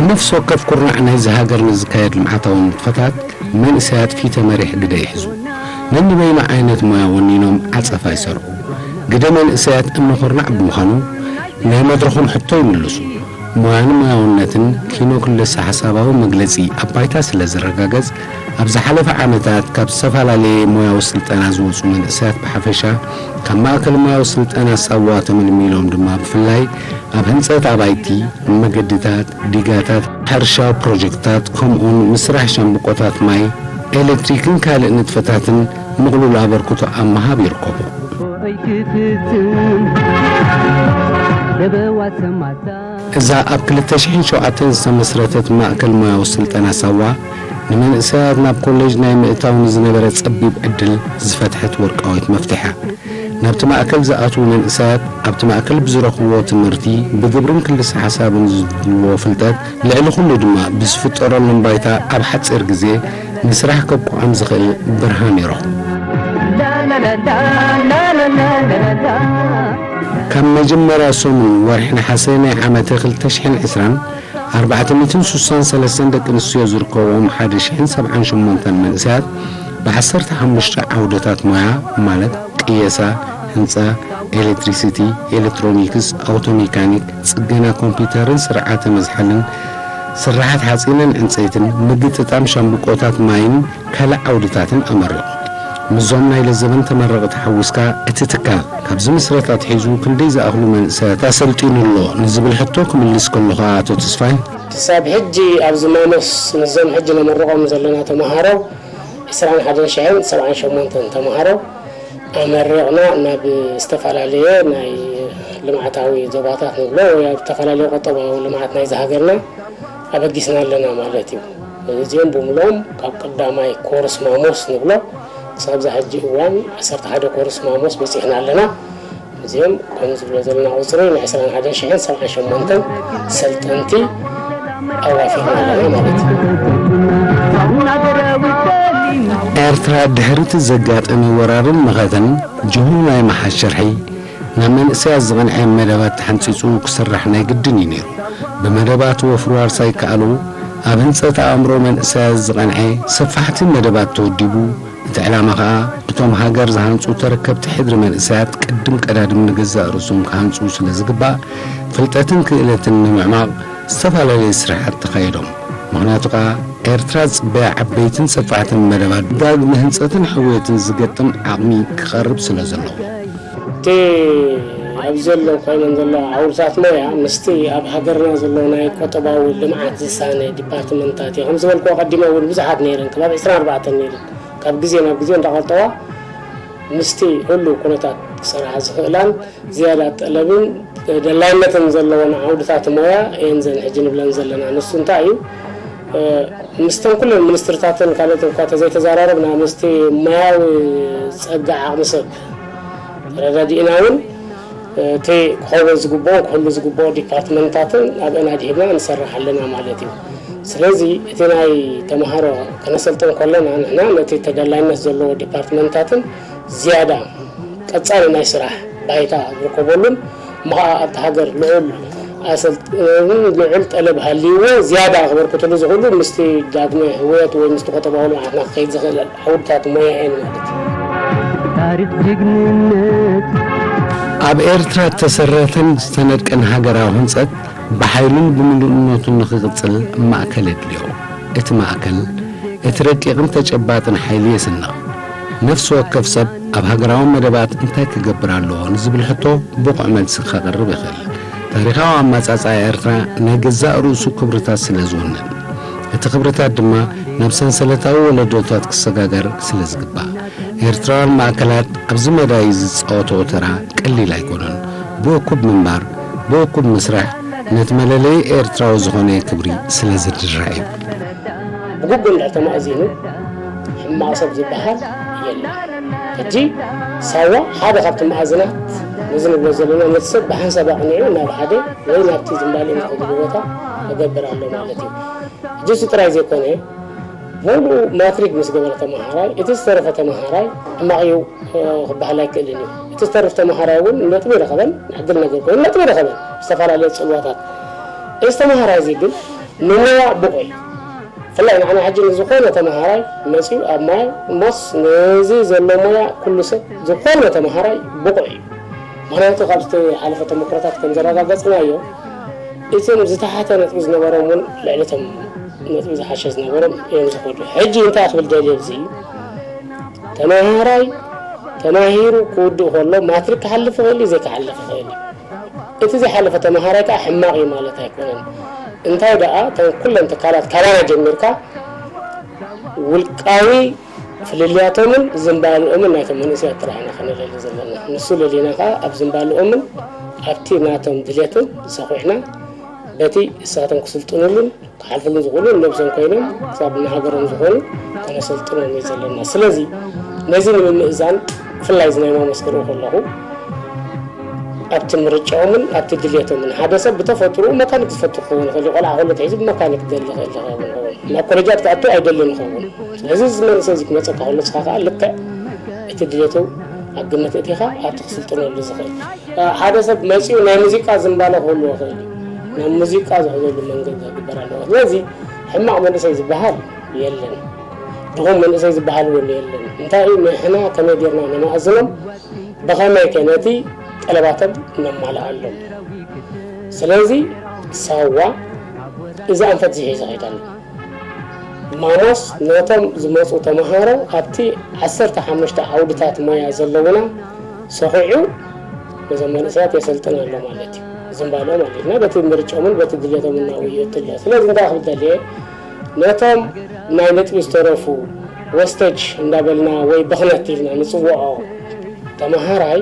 ነፍሲ ወከፍ ኩርናዕ ናይዚ ሃገር ንዝካየድ ልምዓታዊ ንጥፈታት መንእሰያት ፊተ መሪሕ ግደ ይሕዙ። ነንበይኑ ዓይነት ሞያ ወኒኖም ዓጸፋ ይሰርሑ። ግደ መንእሰያት እምኒ ኩርናዕ ብምዃኑ ናይ መድረኹም ሕቶ ይምልሱ። ሞያን ሞያውነትን ኪኖ ክልሰ ሓሳባዊ መግለጺ ኣብ ባይታ ስለ ዝረጋገጽ፣ ኣብ ዝሓለፈ ዓመታት ካብ ዝተፈላለየ ሞያዊ ስልጠና ዝወጹ መንእሰያት ብሓፈሻ፣ ካብ ማእከል ሞያዊ ስልጠና ሳዋ ተመልሚሎም ድማ ብፍላይ ኣብ ህንጸት ኣባይቲ፣ መገድታት፣ ዲጋታት፣ ሕርሻ ፕሮጀክትታት፣ ከምኡውን ምስራሕ ሻምብቆታት ማይ፣ ኤሌክትሪክን ካልእ ንጥፈታትን ምቕሉል ኣበርክቶ ኣብ ምሃብ ይርከቡ። እዛ ኣብ ክልተ ሽሕን ሸውዓተን ዝተመስረተት ማእከል ሞያዊ ስልጠና ሳዋ፣ ንመንእሰያት ናብ ኮሌጅ ናይ ምእታው ንዝነበረ ጸቢብ ዕድል ዝፈትሐት ወርቃዊት መፍትሕ እያ። ናብቲ ማእከል ዝኣትዉ መንእሰያት፣ ኣብቲ ማእከል ብዝረኽብዎ ትምህርቲ፣ ብግብርን ክልሰ ሓሳብን ዝድልዎ ፍልጠት፣ ልዕሊ ኩሉ ድማ ብዝፍጠረሎም ባይታ ኣብ ሓጺር ግዜ ንስራሕ ከብቅዖም ዝኽእል ብርሃን ይረኽቡ። ካብ መጀመርያ ሰሙን ወርሒ ነሓሰ ናይ ዓመተ ክልተ ሽሕን ዕስራን፣ ኣርባዕተ ሚእትን ስሳን ሰለስተን ደቂ ኣንስትዮ ዝርከብኦም ሓደ ሽሕን ሰብዓን ሸሞንተን መንእሰያት ብዓሰርተ ሓሙሽተ ዓውድታት ሞያ፣ ማለት ቅየሳ፣ ህንጻ፣ ኤሌክትሪሲቲ፣ ኤሌክትሮኒክስ፣ ኣውቶሜካኒክ፣ ጽገና ኮምፒውተርን ስርዓተ መዝሓልን፣ ስርሓት ሓጺንን ዕንጸይትን፣ ምግጥጣም ሻምብቆታት ማይን ካልእ ዓውድታትን ኣመሪቑ። ምስዞም ናይ ለዘበን ተመረቕቲ ሓዊስካ፣ እቲ ትካል ካብ ዝምስረት ኣትሒዙ ክንደይ ዝኣኽሉ መንእሰያት ኣሰልጢኑ ኣሎ ንዝብል ሕቶ ክምልስ ከሎ ከኣ ኣቶ ተስፋይ፣ ክሳብ ሕጂ ኣብዚ ማሞስ ምስዞም ሕጂ ነመርቖም ዘለና ተመሃሮ፣ ዕስራን ሓደን ሽሕን ሰብዓን ሸሞንተን ተመሃሮ ኣመሪቕና ናብ ዝተፈላለየ ናይ ልምዓታዊ ዞባታት ንብሎ ወይ ኣብ ዝተፈላለየ ቁጠባዊ ልምዓት ናይዚ ሃገርና ኣበጊስና ኣለና ማለት እዩ። እዚኦም ብምልኦም ካብ ቀዳማይ ኮርስ ማሞስ ንብሎ ክሳብ ዛ ሕጂ እዋን ዓሰርተ ሓደ ኮርስ ማሞስ በጺሕና ኣለና። እዚኦም ከም ዝብሎ ዘለና ቁጽሪ ናይ ዕስራን ሓደን ሽሕን ሰብዓን ሸሞንተን ሰልጠንቲ ኣዋፊርና ኣለና ማለት እዩ። ኤርትራ ድሕሪ እቲ ዘጋጠመ ወራርን መኸተን ጅሆ ናይ ምሓዝ ሽርሒ፣ ናብ መንእሰያት ዝቐንዐ መደባት ተሓንጺጹ ክስራሕ ናይ ግድን እዩ ነይሩ። ብመደባት ወፍሪ ዋርሳይ ከኣሉ፣ ኣብ ህንጸት ኣእምሮ መንእሰያት ዝቐንዐ ሰፋሕቲ መደባት ተወዲቡ፣ እቲ ዕላማ ከኣ እቶም ሃገር ዝሃንጹ ተረከብቲ ሕድሪ መንእሰያት ቅድም ቀዳድም ንገዛእ ርእሶም ክሃንጹ ስለ ዝግባእ፣ ፍልጠትን ክእለትን ንምዕማቕ ዝተፈላለዩ ስራሓት ተኻይዶም። ምኽንያቱ ከኣ ኤርትራ ዝጽበያ ዓበይትን ሰፋሕትን መደባት ዳግመ ህንጸትን ሕውየትን ዝገጥም ዓቕሚ ክቐርብ ስለ ዘለዎ። እቲ ኣብዚ ዘሎ ኮይነን ዘሎ ዓውድታት ሞያ ምስቲ ኣብ ሃገርና ዘሎ ናይ ቁጠባዊ ልምዓት ዝሳነ ዲፓርትመንታት እዩ። ከም ዝበልኩ ኣቐዲመ እውን ብዙሓት ነይረን፣ ከባቢ ዕስራን ኣርባዕተን ነይረን። ካብ ግዜ ናብ ግዜ እንዳቐልጠዋ ምስቲ ህሉው ኩነታት ክሰርሓ ዝኽእላን ዝያዳ ጠለብን ደላይነትን ዘለወን ዓውድታት ሞያ እየን ዘን ሕጂ ንብለን ዘለና። ንሱ እንታይ እዩ? እ፣ ምስተን ኩለን ሚኒስትርታትን ካልኦትን እኳ ተዘይተዘራረብና፣ ምስቲ ሞያዊ ጸጋ ዓቕሚ ሰብ ተረዳዲእና እውን፣ እ፣ እቲ ክኸውን ዝግብኦ፣ ክህሉ ዝግብኦ ዲፓርትመንታትን ኣብአን ኣድሂብና ንሰርሕ ኣለና ማለት እዩ። ስለዚ እቲ ናይ ተምሃሮ ከነሰልጥን ከለና፣ ንሕና ነቲ ተደላይነት ዘለዎ ዲፓርትመንታትን ዝያዳ ቀጻሊ ናይ ስራሕ ባይታ ዝርከበሉን፣ እሞ ኸዓ ኣብቲ ሃገር ልዑል ኣሰልጥ-፣ ልዑል ጠለብ ሃልይዎ ዝያዳ ክበርክትሉ ዝኽእሉ ምስቲ ዳግመ ህውየት ወይ ምስቲ ቁጠባዊ ልምዓትና ክኸይድ ዝኽእል ዓውድታት ሞያ እየን ማለት እዩ። ታሪኽ ጅግንነት ኣብ ኤርትራ እተሰረተን ዝተነድቀን ሃገራዊ ህንጸት ብሓይሉን ብምሉእነቱን ንኽቕጽል ማእከል የድልዮ። እቲ ማእከል እቲ ረቂቕን ተጨባጥን ሓይሊ የስንቕ። ነፍሲ ወከፍ ሰብ ኣብ ሃገራዊ መደባት እንታይ ክገብር ኣለዎ ንዝብል ሕቶ ብቑዕ መልሲ ከቕርብ ይኽእል። ታሪኻዊ ኣመጻጽኣ ኤርትራ ናይ ገዛእ ርእሱ ክብርታት ስለ ዝውንን፣ እቲ ክብርታት ድማ ናብ ሰንሰለታዊ ወለዶታት ክሰጋገር ስለ ዝግባእ፣ ኤርትራውያን ማእከላት ኣብዚ መዳይ ዝጻወትኦ ተራ ቀሊል ኣይኮነን። ብእኩብ ምንባር፣ ብእኩብ ምስራሕ፣ ነቲ መለለዪ ኤርትራዊ ዝኾነ ክብሪ ስለ ዝድራዕ እዩ። ብግቡእ እንድሕር ተማእዚኑ፣ ሕማቕ ሰብ ዝበሃል የለን። ሕጂ ሳዋ ሓደ ካብቲ መኣዝናት ነዚ ንብሎ ዘለና፣ ነቲ ሰብ ብሓንሳብ ኣቕኒዑ ናብ ሓደ ወይ ናብቲ ዝምባሊኡ ዝኸድሉ ቦታ ክገብር ኣሎ ማለት እዩ። ሕጂ እሱ ጥራይ ዘይኮነ፣ ሙሉእ ማትሪክ ምስ ገበረ ተመሃራይ፣ እቲ ዝተረፈ ተመሃራይ ሕማቕ እዩ፣ እ፣ ክበሃል ኣይክእልን እዩ። እቲ ዝተርፍ ተመሃራይ እውን ነጥቢ ረኸበን፣ ዕድል ነገር ኮይኑ ነጥቢ ረኸበን፣ ዝተፈላለየ ጽልዋታት። እዚ ተመሃራይ እዚ ግን ንሞያ ብቑዕ እዩ። ብፍላይ ንዓና ሕጂ ንዝኾነ ተምሃራይ መፂኡ ኣብ ሞያ እሞስ ነዚ ዘሎ ሞያ ኩሉ ሰብ ዝኾነ ተምሃራይ ብቑዕ እዩ። ምክንያቱ ካብ ዝተሓለፈ ተመክሮታት ከም ዘረጋገፅናዮ እቶም ዝተሓተ ነጥቢ ዝነበሮም እውን ልዕሊ እቶም ነጥቢ ዝሓሸ ዝነበሮም እዮም ዝኸዱ። ሕጂ እንታይ ክብል ደልየ ኣብዚ ተምሃራይ ተማሂሩ ክውድእ ከሎ ማትሪክ ክሓልፍ ይኽእል እዩ፣ ዘይክሓልፍ ይኽእል እዩ። እቲ ዘይሓለፈ ተምሃራይ ከዓ ሕማቕ እዩ ማለት ኣይኮነን። እንታይ ደኣ እቶም ኩለን ትካላት ካባና ጀሚርካ ውልቃዊ ፍልልያቶምን ዝንባልኦምን ናይቶም መንእሰያት ጥራሕ ኢና ከነለሊ ዘለና። ንሱ ለሊና ከዓ ኣብ ዝንባልኦምን ኣብቲ ናቶም ድሌትን ሰኹዕና በቲ እሳቶም ክስልጥኑሉን ክሓልፍሉን ዝኽእሉ ነብሶም ኮይኖም ክሳብ ንሃገሮም ዝኾኑ ከነሰልጥኖም እዩ ዘለና። ስለዚ ነዚ ንምምእዛን ብፍላይ እዚ ናይ ማሞስ ክርኢ ከለኹ ኣብቲ ምርጫኦምን ኣብቲ ድሌቶምን ሓደ ሰብ ብተፈጥሮኡ መካኒክ ዝፈቱ ክኸውን ይኽእል እዩ። ቆልዓ ከሎ ተሒዙ ብመካኒክ ክደሊ ይኽእል ይኸውን ይኸውን። ናብ ኮሌጃት ክኣቱ ኣይደልን ይኸውን። ስለዚ እዚ መንእሰይ እዚ ክመፀካ ከሎ ንስኻ ከዓ ልክዕ እቲ ድሌቱ ኣብ ግምት እቲኻ ኣብቲ ክስልጥነሉ ዝኽእል ሓደ ሰብ መፂኡ ናይ ሙዚቃ ዝንባለ ክህልዎ ይኽእል እዩ። ናብ ሙዚቃ ዝሕዘሉ መንገዲ ክግበር ኣለዎ። ስለዚ ሕማቕ መንእሰይ ዝበሃል የለን፣ ድኹም መንእሰይ ዝበሃል እውን የለን። እንታይ እዩ ንሕና ከመይ ጌርና ነመኣዝኖም፣ ብኸመይ ከ ነቲ ጠለባቶም ነማልኣሎም። ስለዚ ሳዋ እዚ ኣንፈት ዝሒዘ ከይዳና ማሞስ ነቶም ዝመፁ ተምሃሮ ኣብቲ ዓሰርተ ሓሙሽተ ዓውድታት ሞያ ዘለውና ሰኺዑ ነዞም መንእሰያት የሰልጥን ኣሎ ማለት እዩ። ዝንባልኦ ማለት እዩ። በቲ ምርጫኦምን በቲ ድሌቶምን እናው ይእቱ ኣሎ። ስለዚ እንታይ ክብል ደልየ ነቶም ናይ ነጥቢ ዝተረፉ ወስተጅ እንዳበልና ወይ ብኽነት ኢልና ንፅውዖ ተምሃራይ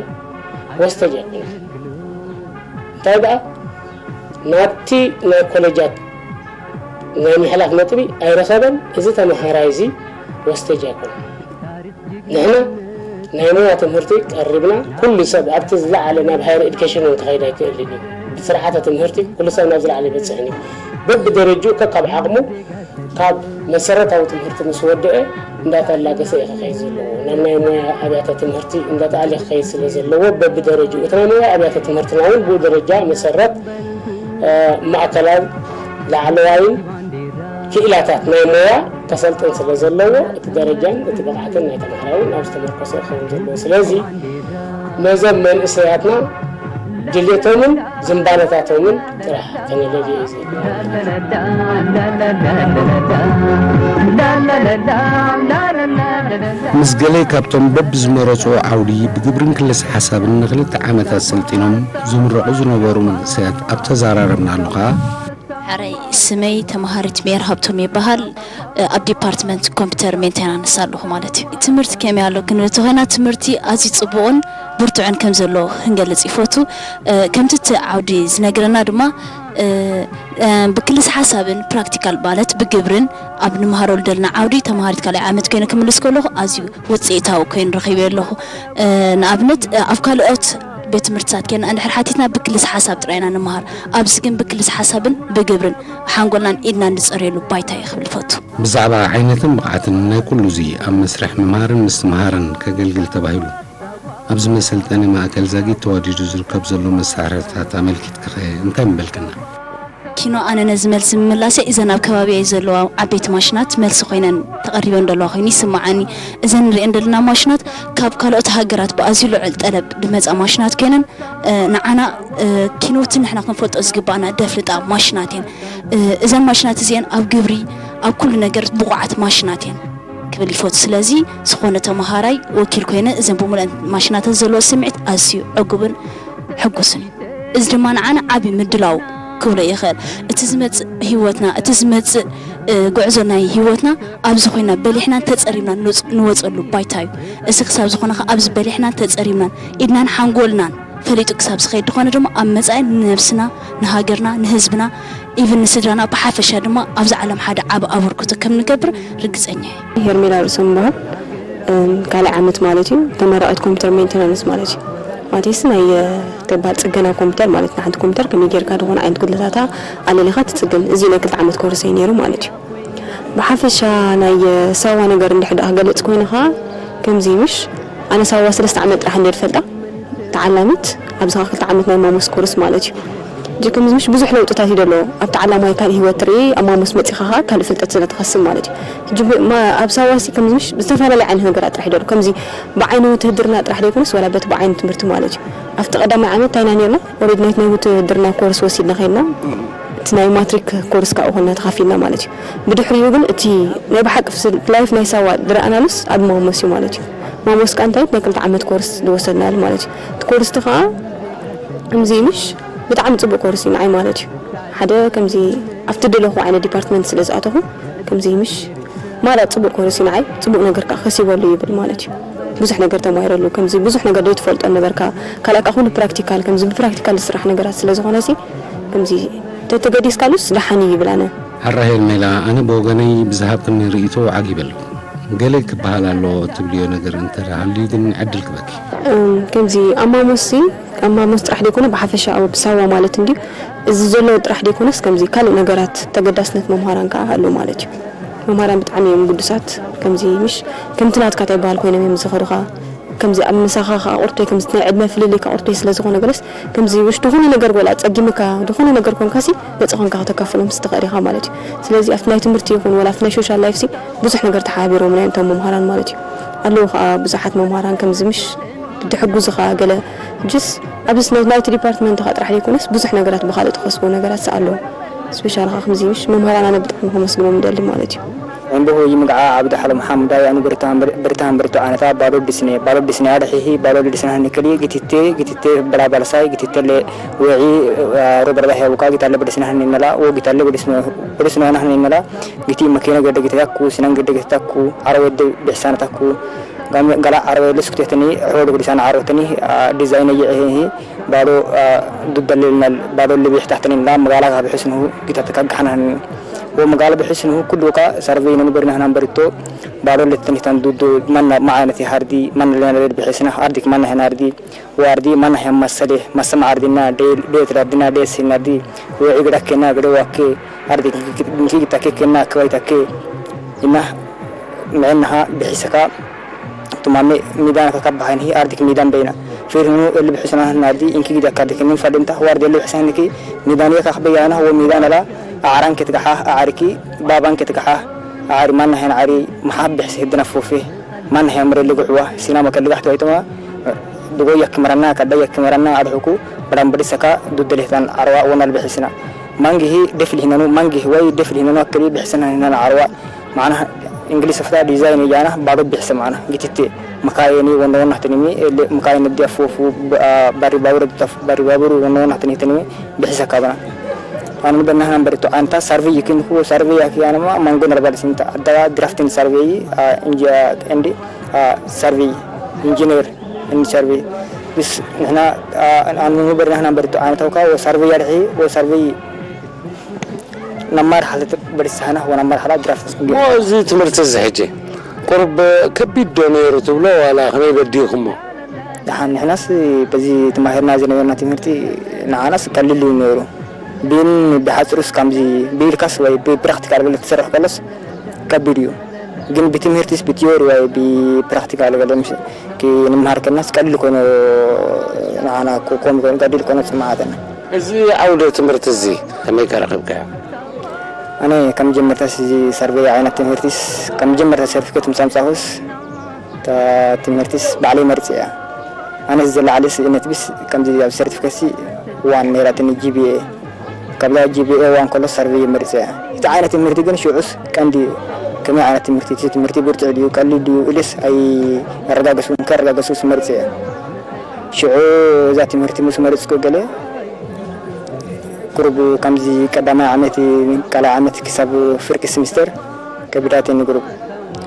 ወስተጅ ኣይኮነን። እንታይ ደኣ ናብቲ ናይ ኮሌጃት ናይ ምሕላፍ ነጥቢ ኣይረኸበን። እዚ ተምሃራይ እዚ ወስተጅ ኣይኮነን። ንሕና ናይ ሞያ ትምህርቲ ቀሪብና ኩሉ ሰብ ኣብቲ ዝለዓለ ናብ ሃየር ኤዱኬሽን እውን ክኸይድ ኣይክእልን እዩ። ብስርዓተ ትምህርቲ ኩሉ ሰብ ናብ ዝለዓለ ይበፅሕን እዩ። በብደረጅኡ ከካብ ዓቕሙ ካብ መሰረታዊ ትምህርቲ ምስ ወደአ እንዳተላገሰ እዩ ክኸይድ ዘለዎ። ናብ ናይ ሞያ ኣብያተ ትምህርቲ እንዳተኣለ ክኸይድ ስለ ዘለዎ በብደረጅኡ እቲ ናይ ሞያ ኣብያተ ትምህርትና እውን ብኡ ደረጃ መሰረት ማእከላዊ ላዕለዋይን ክኢላታት ናይ ሞያ ከሰልጥን ስለ ዘለዎ እቲ ደረጃን እቲ ብቕዓትን ናይ ተምሃራይ እውን ኣብ ዝተመርኮሰ ክኸውን ዘለዎ። ስለዚ ነዞም መንእሰያትና ድሌቶምን ዝንባለታቶምን ጥራሕ ከነለልዮ እዩ ዘድሊ። ምስ ገለ ካብቶም በብዝመረፅዎ ዓውዲ ብግብርን ክልስ ሓሳብን ንክልተ ዓመታት ሰልጢኖም ዝምረቑ ዝነበሩ መንእሰያት ኣብ ተዘራረብናሉ ከዓ፣ ሕራይ፣ ስመይ ተምሃሪት ሜር ሃብቶም ይበሃል። ኣብ ዲፓርትመንት ኮምፒውተር ሜንቴናንስ ኣለኹ ማለት እዩ። ትምህርቲ ከመይ ኣሎ ክንብል እንተኾይና፣ ትምህርቲ ኣዝዩ ጽቡቕን ብርቱዕን ከም ዘሎ ክንገልጽ ይፈቱ። ከምቲ እቲ ዓውዲ ዝነግረና ድማ፣ ብክልስ ሓሳብን ፕራክቲካል ማለት ብግብርን ኣብ ንምሃረሉ ዘለና ዓውዲ ተምሃሪት ካልኣይ ዓመት ኮይነ ክምልስ ከለኹ ኣዝዩ ውጽኢታዊ ኮይኑ ረኺበዮ ኣለኹ። ንኣብነት ኣብ ካልኦት ቤት ትምህርትታት ኬና እንድሕር ሓቲትና ብክልስ ሓሳብ ጥራይ ኢና ንምሃር። ኣብዚ ግን ብክልስ ሓሳብን ብግብርን ሓንጎልናን ኢድናን ንጸርየሉ ባይታ እዩ ክብል እፈቱ። ብዛዕባ ዓይነትን ብቕዓትን ናይ ኩሉ እዚ ኣብ መስርሕ ምምሃርን ምስትምሃርን ከገልግል ተባሂሉ ኣብዚ መሰልጠኒ ማእከል ዛጊት ተዋዲዱ ዝርከብ ዘሎ መሳርሕታት ኣመልኪትክኸ እንታይ ምበልክና? ኪኖ፣ ኣነ ነዚ መልሲ ምምላሰይ እዘን ኣብ ከባቢየይ ዘለዋ ዓበይቲ ማሽናት መልሲ ኮይነን ተቐሪበን ዘለዋ ኮይኑ ይስምዓኒ። እዘን ንሪኤን ዘለና ማሽናት ካብ ካልኦት ሃገራት ብኣዝዩ ልዑል ጠለብ ዝመጻ ማሽናት ኮይነን፣ ንዓና ኪኖትን ንሕና ክንፈልጦ ዝግባኣና ደፍልጣ ማሽናት እየን። እዘን ማሽናት እዚአን ኣብ ግብሪ ኣብ ኩሉ ነገር ብቑዓት ማሽናት እየን ክብል ይፈቱ። ስለዚ ዝኾነ ተምሃራይ ወኪል ኮይነ እዘን ብምሉአን ማሽናት ዘለዎ ስምዒት ኣዝዩ ዕጉብን ሕጉስን እዩ። እዚ ድማ ንዓና ዓቢ ምድላው ክብሎ ይኽእል። እቲ ዝመጽእ ህይወትና፣ እቲ ዝመጽእ ጉዕዞ ናይ ህይወትና ኣብዚ ኮይና በሊሕናን ተጸሪብናን ንወጸሉ ባይታ እዩ። እዚ ክሳብ ዝኾነ ከኣ ኣብዚ በሊሕናን ተጸሪብናን ኢድናን ሓንጎልናን ፈሊጡ ክሳብ ዝኸይድ ዝኾነ ድማ ኣብ መጻኢ ንነብስና፣ ንሃገርና፣ ንህዝብና፣ ኢቭን ንስድራና ብሓፈሻ ድማ ኣብዛ ዓለም ሓደ ዓቢ ኣበርክቶ ከም ንገብር ርግጸኛ እየ። ሄርሜላ ርእሶም ይበሃል። ካልኣይ ዓመት ማለት እዩ። ተመራቒት ኮምፒውተር ሜንተናንስ ማለት እዩ። ማለትስ ናይ ተባል ጽገና ኮምፒውተር ማለት ንሓንቲ ኮምፒውተር ከመይ ጌርካ ዝኾነ ዓይነት ጉድለታታ ኣለሊኻ ትጽገን። እዚ ናይ ክልተ ዓመት ኮርስ እዩ ነይሩ ማለት እዩ። ብሓፈሻ ናይ ሳዋ ነገር እንድሕር ደኣ ክገልጽ ኮይኑ ኸዓ ከምዚ ምሽ ኣነ ሳዋ ሰለስተ ዓመት ጥራሕ እንደ ዝፈልጣ ተዓላሚት ኣብዚ ኸዓ ክልተ ዓመት ናይ ማሞስ ኮርስ ማለት እዩ። ከምዚ ምሽ ብዙሕ ለውጥታት እዩ ደሎ ኣብቲ ዓላማይ ካልእ ህይወት ትርኢ ኣብ ማሞስ መፂኻ ከዓ ካልእ ፍልጠት ስለ ትኸስብ ማለት እዩ። ሕጂ ብ- ማ- ኣብ ሳዋሲ ከምዚ ምሽ ዝተፈላለየ ዓይነት ነገራት ጥራሕ እዩ ደሎ። ከምዚ ብዓይኒ ውትህድርና ጥራሕ ዘይኮነስ ዋላ በቲ ብዓይኒ ትምህርቲ ማለት እዩ። ኣብቲ ቀዳማይ ዓመት ታይና ነርና ወረድ ናይት ናይ ውትህድርና ኮርስ ወሲድና ከይድና እቲ ናይ ማትሪክ ኮርስ ካብኡ ኮና ተኻፊልና ማለት እዩ። ብድሕሪኡ ግን እቲ ናይ ብሓቂ ላይፍ ናይ ሳዋ ድረኣናሉስ ኣብ ማሞስ እዩ ማለት እዩ። ማሞስ ከዓ እንታይ ናይ ክልተ ዓመት ኮርስ ዝወሰድናሉ ማለት እዩ። እቲ ኮርስ ከዓ ከምዚ ምሽ ብጣዕሚ ጽቡቅ ኮርስ እዩ ንዓይ ማለት እዩ። ሓደ ከምዚ ኣብቲ ደለኹ ዓይነት ዲፓርትመንት ስለ ዝኣተኹ ከምዚ ምሽ ማራ ጽቡቅ ኮርስ እዩ ንዓይ፣ ጽቡቅ ነገር ከዓ ከሲበሉ ይብል ማለት እዩ። ብዙሕ ነገር ተማሂረሉ። ከምዚ ብዙሕ ነገር ዘይትፈልጦ ነበርካ። ካልኣካ ኩሉ ፕራክቲካል፣ ከምዚ ብፕራክቲካል ዝስራሕ ነገራት ስለ ዝኾነ ሲ ከምዚ ተተገዲስካሉስ ደሓን እዩ ይብል ኣነ። ሓራ ሄርሜላ፣ ኣነ ብወገነይ ብዝሃብክኒ ርእይቶ ዓጊበ ኣለኹ። ገለ ክበሃል ኣለዎ እትብልዮ ነገር እንተ ሃልዩ ግን ዕድል ክበኪ። እም፣ ከምዚ ኣማሙስ ሲ ኣማሙስ ጥራሕ ዘይኮነ ብሓፈሻ ኣብ ሳዋ ማለት እንዲ እዚ ዘሎ ጥራሕ ዘይኮነስ ከምዚ ካልእ ነገራት ተገዳስነት መምሃራን ከዓ ኣሎ ማለት እዩ። መምሃራን ብጣዕሚ እዮም ግዱሳት። ከምዚ ምሽ ከምቲ ናትካ ተይበሃል ኮይኖም እዮም ዝኸዱኻ። ከምዚ ኣብ ምሳኻ ከዓ ቁርተይ ከምዚ ናይ ዕድመ ፍልልይ ከዓ ቁርተይ ስለ ዝኾነ ገለስ ከምዚ ውሽ ዝኾነ ነገር ወላ ጸጊምካ ዝኾነ ነገር ኮንካሲ ነጻ ኮንካ ከተካፍሎም ምስ ትኽእል ኢኻ ማለት እዩ። ስለዚ ኣብቲ ናይ ትምህርቲ ይኹን ወላ ኣብቲ ናይ ሶሻል ላይፍ ሲ ብዙሕ ነገር ተሓባቢሮምና እዮም እቶም መምሃራን ማለት እዩ። ኣለዉ ከዓ ብዙሓት መምሃራን ከምዚ ምሽ ድሕጉዝኻ ገለ ጅስ ኣብዚ ናይ- ናይቲ ዲፓርትመንትኻ ጥራሕ ዘይኮነስ ብዙሕ ነገራት ብኻልእ ትኸስቦ ነገራት ሲ ኣለዉ። ስፔሻል ከዓ ከምዚ ምሽ መምሃራን ኣነ ብጣዕሚ ከመስግኖም ይደሊ ማለት እዩ። Emboho yimgaca Abdi Halim Hamda anu bertahan ber- bertahan bertu anata balo disne balo disne ada hihi balo disne hani kali gititte gititte bala balsai gititte le we'i ro berda hebuka gitalle bedisne hani mela wo gitalle bedisne bedisne hani mela giti makina gede gitaku sinan gede gitaku ara wedde behsana taku gam gala ara wedde suktetani hodo gudisana arotani design ye hihi balo dudalil nal balo lebih tahtani la magala ka behsnu gitatte kagahana wo magala behsnu kullu ka sarvi nanu bernahnan berito ባዶ ልትንተን ዱዱ መን ማዓነት ሃርዲ መን ለነደድ ብሒስና ኣርዲክ መን ሃርዲ ወኣርዲ መን ሃ መሰሌ መሰማ ኣርዲና ዴት ላርዲና ዴት ሲናርዲ ወዒ ግዳኬና ግደ ዋኬ ኣርዲክ ንኪ ግታኬ ኬና ክባይታኬ እና ምዕናሃ ብሒሰካ ቱማሜ ሚዳን ከካባሃን ሂ ኣርዲክ ሚዳን በይና ፊርኑ እል ብሒስና ናርዲ እንኪ ግዳካ ድክ ምን ፈልንታ ዋርዲ እል ብሒሳንኪ ሚዳን የካክ በያና ወ ሚዳን ኣላ ኣዓራን ክትጋሓ ኣዓርኪ ባባን ክትጋሓ ኣዓሪ ማና ሄን ዓሪ መሓብ ብሕሲ ህድና ፎፌ ማና ሄን ምረ ልግዕዋ ሲና መከልጋሕ ተዋይተማ ድጎ የክምረና ከዳ የክምረና ኣድሕኩ ብራም ብድሰካ ዱደሌታን ዓርዋ ወናል ብሕስና ማንጊሂ ደፍል ሂነኑ ማንጊሂ ወይ ደፍል ሂነኑ ኣከሊ ብሕስና ሂነና ዓርዋ ማዕና እንግሊዝ ፍታ ዲዛይን ያና ባዶ ብሕስ ማዕና ጊትቴ መካየኒ ወንደ ወናህትንሚ መካየኒ ዲያፎፉ ባሪ ባቡር ባሪ ባቡር ወንደ ወናህትንህትንሚ ብሕሰ ካብና ኣኑ በናህና በርቶ ኣንታ ሳርቬይ ይክንኩ ሳርቬይ ያኪ ኣነማ ማንጎ ነርባል ሲንታ ኣዳጋ ድራፍትን ሳርቬይ እንጂ እንዲ ሳርቬይ ኢንጂነር እንዲ ሳርቬይ ብስ ንሕና ኣኑ በርናህና በርቶ ኣንታውካ ወሳርቬይ ያድሒ ወሳርቬይ ነማር ሓለት በርሳህና ወነማር ሓላ ድራፍት እዚ ትምህርቲ እዚ ሕጂ ቁርብ ከቢድ ዶ ነይሩ ትብሎ ዋላ ከመይ በዲኹሞ? ደሓን ንሕናስ በዚ ተማሂርና ዝነበርና ትምህርቲ ንዓናስ ቀሊል እዩ ነይሩ። ግን ብሓፅሩስ ከምዚ ብኢልካስ ወይ ብፕራክቲካል ገለ ትሰርሕ ከሎስ ከቢድ እዩ። ግን ብትምህርቲስ ብቲዮሪ ወይ ብፕራክቲካል ገለ ምስ ክንምሃር ከለናስ ቀሊል ኮይኑ ንዓና ኮ- ኮም ኮይኑ ቀሊል ኮይኑ ፅማዓተና። እዚ ዓውደ ትምህርቲ እዚ ከመይ ከረኺብካዮ? ኣነ ከም መጀመርታስ እዚ ሰርቬይ ዓይነት ትምህርቲስ ከም መጀመርታ ሰርቲፊኬት ምስ ኣምፃኹስ እታ ትምህርቲስ ባዕለይ መርፂ እያ። ኣነስ ዝለዓለ ስእነት ብስ ከምዚ ኣብ ሰርቲፊኬትሲ ዋን ነይራትኒ ጂቢኤ ካብዛ ጂቢኤ ዋን ከሎ ሰርቬይ መርፂ እያ። እቲ ዓይነት ትምህርቲ ግን ሽዑስ ቀንዲ ከመይ ዓይነት ትምህርቲ እቲ ትምህርቲ ብርቱዕ ድዩ ቀሊል ድዩ ኢልስ ኣይረጋገስኩን ከረጋገስኩስ መርፂ እያ። ሽዑ እዛ ትምህርቲ ምስ መረፅኩ ገለ ቁሩብ ከምዚ ቀዳማይ ዓመት ካልኣይ ዓመት ክሳብ ፍርቂ ስሚስተር ከቢዳትኒ ቁሩብ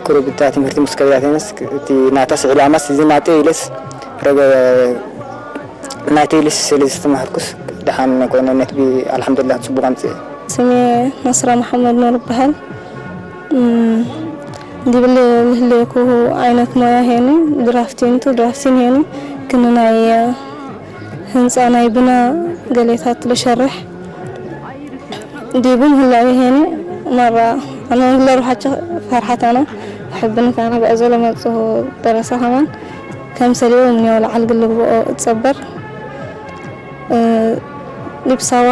ቁሩብ እታ ትምህርቲ ምስ ከቢዳትንስ እቲ ናታስ ዕላማስ እዚ ናተይ ኢለስ ረገ ናተይ ኢለስ ስለ ዝተማሃርኩስ ደሓን ኮይነ ነጥቢ ኣልሓምዱሊላህ ፅቡቕ ኣምፅእ። ስሜ ናስራ መሓመድ ኑር ይበሃል። ዲብል ልህሌኩ ዓይነት ሞያ ሄኒ ድራፍቲንቱ ድራፍቲን ሄኒ ክን ናይ ህንፃ ናይ ብና ገሌታት ልሸርሕ ዲቡ ምህላዊ ሄኒ መራ ኣነ ለሩሓቸ ፈርሓት ኣነ ሕብን ካነ ብዕዞ ለመፁ ደረሰ ከማን ከም ሰሊቡ ምንዮ ለዓል ግልግብኦ እፀበር ዲብ ሳዋ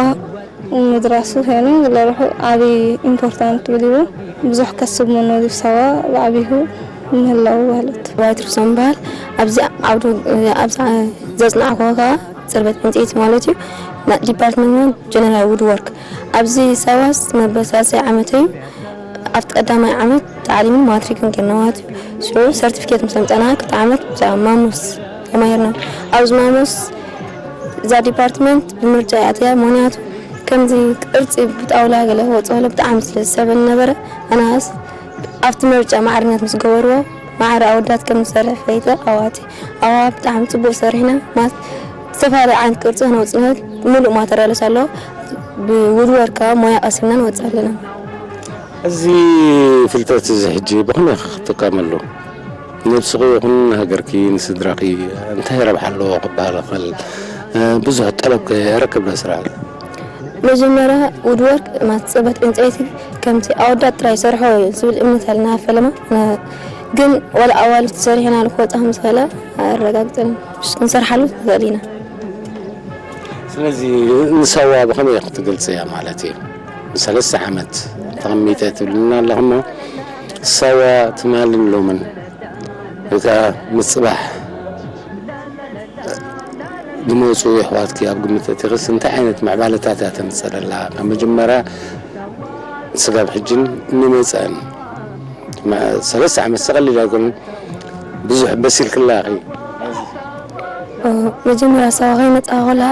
ምድራሱ ሄኑ ለርሑ ዓቢ ኢምፖርታንት ብሊቡ ብዙሕ ከስብ ምኑ ዲብ ሳዋ ብዓቢሁ ምህላው በህለት። ባይትር ሰምባል ኣብዚ ዓውዱ ኣብዚ ዘጽናዕኮ ከኣ ጽርበት ዕንጸይቲ ማለት እዩ። ዲፓርትመንት ጀነራል ውድ ወርክ ኣብዚ ሳዋስ መበሳሰያ ዓመት እዩ። ኣብቲ ቀዳማይ ዓመት ታዕሊምን ማትሪክን ገይርና ማለት እዩ። ሽዑ ሰርቲፊኬት ምስ ኣምጻና ክልተ ዓመት ብዛ ማሙስ ተማሂርና። ኣብዚ ማሙስ እዛ ዲፓርትመንት ብምርጫ እያ ኣትያ። ምኽንያቱ ከምዚ ቅርጺ ብጣውላ ገለ ክወጽኦ ከሎ ብጣዕሚ ስለ ዝሰበኒ ነበረ። ኣናስ ኣብቲ ምርጫ ማዕርነት ምስ ገበርዎ ማዕረ ኣወዳት ከም ዝሰርሕ ፈይተ ኣዋቲ ኣዋ ብጣዕሚ ጽቡቅ ሰሪሕና። ማስ ዝተፈላለዩ ዓይነት ቅርጺ ክነውጽእ ንኽእል። ሙሉእ ማተርያልስ ኣሎ። ብውድወርካ ሞያ ቀሲምና ንወጽእ ኣለና። እዚ ፍልጠት እዚ ሕጂ ብኸመይ ክትጥቀመሉ? ነብስኺ ይኹን ንሃገርኪ ንስድራኺ እንታይ ረብሓ ኣለዎ ክበሃል ይኽእል? ብዙሕ ጠለብ ከየረክብ ዶ ስራሕ? መጀመርያ ውድወርክ ማለት ጽበት ዕንጸይቲ ከምቲ ኣወዳት ጥራይ ይሰርሖ እዩ ዝብል እምነት ኣለና ፈለማ። ግን ዋላ ኣዋልድ ሰሪሕና ክወጻ ከም ዝኽእላ ኣረጋግጽን ክንሰርሓሉ ንኽእል ኢና። ስለዚ ንሳዋ ብኸመይ ክትገልጽያ ማለት እዩ? ሰለስተ ዓመት ተቐሚጠ ትብልና ኣለኹ እሞ ሳዋ ትማልን ሎምን ወይ ከዓ ምጽባሕ ዝመፁ የሕዋትኪ ኣብ ግምት ኣእቲኽስ እንታይ ዓይነት ምዕባለታት እያ ተምፅእ ዘላ? ካብ መጀመርያ ስጋብ ሕጅን ንመፀን ሰለስተ ዓመት ዝቐልል ኣይኮነን። ብዙሕ በሲልክላ ኢኺ። መጀመርያ ሳዋ ከይመፅኣ ከላ